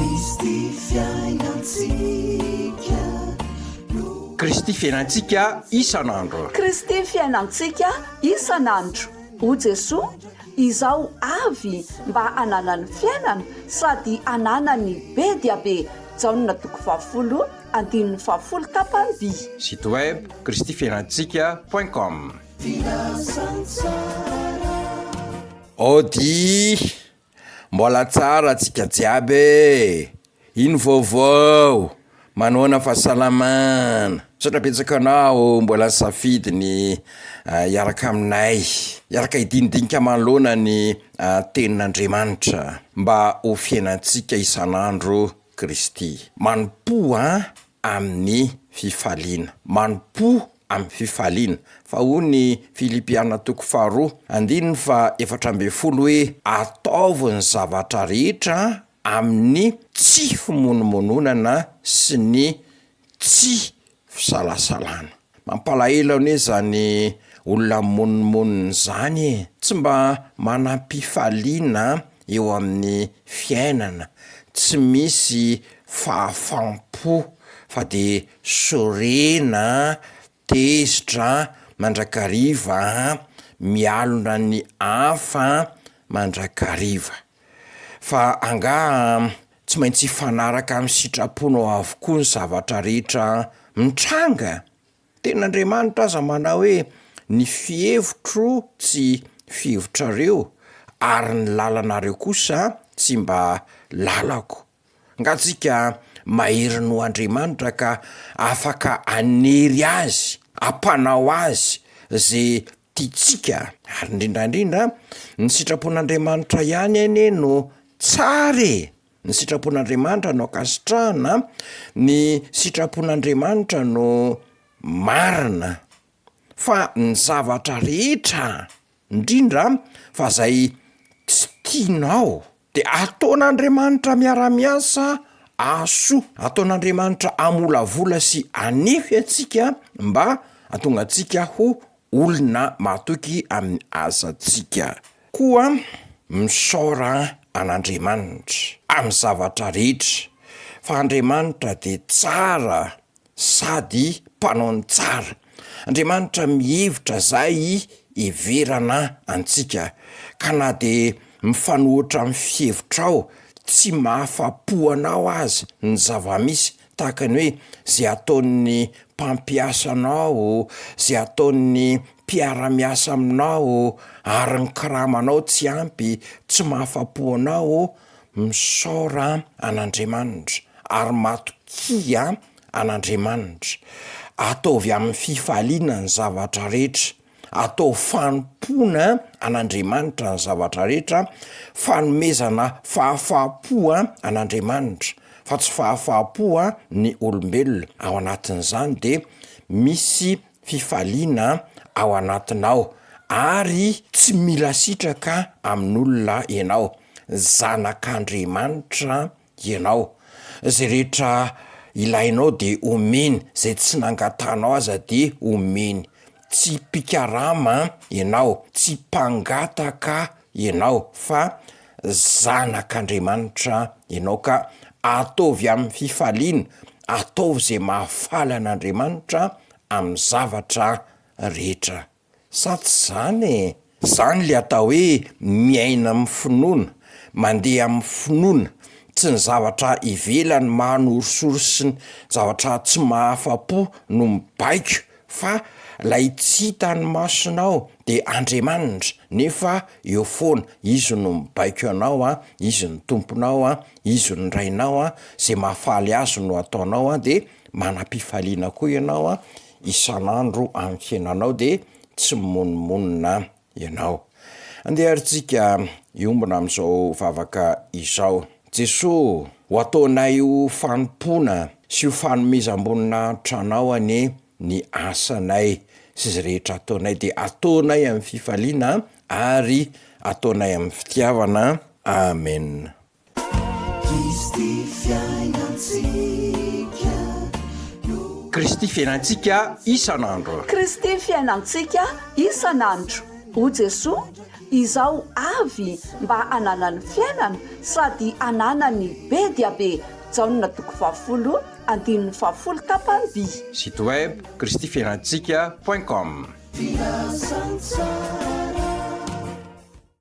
Kristy fiainantsika no. Kristy fiainantsika isan'andro. Kristy fiainantsika isan'andro. O Jesoa, Izaho avy mba hananany fiainana sady hananany be dia be. Jaona toko fahafolo andininy fahafolo tapany by. Site web kristyfiainantsika point com. Aody, mbola tsara tsika jiaby e! Ino vaovao? Manahoana fahasalamana? Misaotra betsaka anao mbola nisafidy ny hiaraka aminay, hiaraka hidinidinika manoloana ny tenin'Andriamanitra mba ho fiainantsika isan'andro Kristy. Manompoa amin'ny fifaliana. Manompoa amin'ny fifaliana. Fa hoy ny Filipiana toko faharoa andininy faha 14 hoe, Ataovy ny zavatra rehetra amin'ny tsy fimonomononana sy ny tsy fisalasalana. Mampalahelo anie izany olona mimonomonona izany e! Tsy mba manam-pifaliana eo amin'ny fiainana, tsy misy fahafaham-po fa de sorena, tezitra mandrakariva, mialona ny hafa mandrakariva. Fa angaha tsy maintsy hifanaraka amin'ny sitraponao avokoa ny zavatra rehetra mitranga? Tenin'Andriamanitra aza manao hoe, Ny fihevitro tsy fihevitrareo, ary ny lalanareo kosa tsy mba lalako. Angaha tsika mahery noho Andriamanitra ka afaka hanery azy, hampanao azy ze tiantsika? Ary indrindra indrindra, ny sitrapon'Andriamanitra ihany anie no tsara e! Ny sitrapon'Andriamanitra no ankasitrahana, ny sitrapon'Andriamanitra no marina, fa ny zavatra rehetra, indrindra fa zay tsy tianao de ataon'Andriamanitra miara-miasa ahasoa, ataon'Andriamanitra hamolavola sy hanefy antsika mba hahatonga antsika ho olona mahatoky amin'ny asantsika. Koa misaora an'Andriamanitra amin'ny zavatra rehetra, fa Andriamanitra dia tsara sady mpanao ny tsara. Andriamanitra mihevitra izay hiheverana antsika, ka na dia mifanohitra amin'ny fihevitrao tsy mahafa-po anao aza ny zava-misy, tahaka ny hoe zay ataon'ny mpampiasa anao, zay ataon'ny mpiara-miasa aminao, ary ny karamanao tsy ampy, tsy mahafa-po anao, misaora an'Andriamanitra ary matokia an'Andriamanitra. Ataovy amin'ny fifaliana ny zavatra rehetra. Ataovy fanompoana an'Andriamanitra ny zavatra rehetra, fanomezana fahafaham-po an'Andriamanitra fa tsy fahafaham-po ny olombelona. Ao anatin'izany dia misy fifaliana ao anatinao ary tsy mila sitraka amin'olona ianao. Zanak'Andriamanitra ianao. Izay rehetra ilainao dia omeny, izay tsy nangatahanao aza dia omeny. Tsy mpikarama ianao, tsy mpangataka ianao fa zanak'Andriamanitra ianao ka ataovy amin'ny fifaliana, ataovy izay mahafaly an'Andriamanitra amin'ny zavatra rehetra. Sa tsy zany e? Zany le atao hoe miaina amin'ny finoana, mandeha amin'ny finoana, tsy ny zavatra ivelany manorisory sy ny zavatra tsy mahafa-po no mibaiko fa lay tsy hitan'ny masonao de Andriamanitra nefa eo foana, izy no mibaiko anao an, izy no tomponao an, izy no rainao an, ze mahafaly azy no ataonao an, de manam-pifaliana koa ianao an, isan'andro amin'ny fiainanao dia tsy mimonomonona ianao. Andeha ary tsika hiombona amin'izao vavaka izao. Jesoa ô, ho ataonay ho fanompoana sy ho fanomezam-boninahitra Anao anie ny asanay sy izay rehetra ataonay dia ataonay amin'ny fifaliana ary ataonay amin'ny fitiavana. Amen. Kristy fiainantsika no. Kristy fiainantsika isan'andro. Kristy fiainantsika isan'andro. O Jesoa, Izaho avy mba hananany fiainana sady hananany be dia be. Jaona toko fahafolo, andininy fahafolo tapany by. Site web, kristifiainantsika point com. Filazantsara.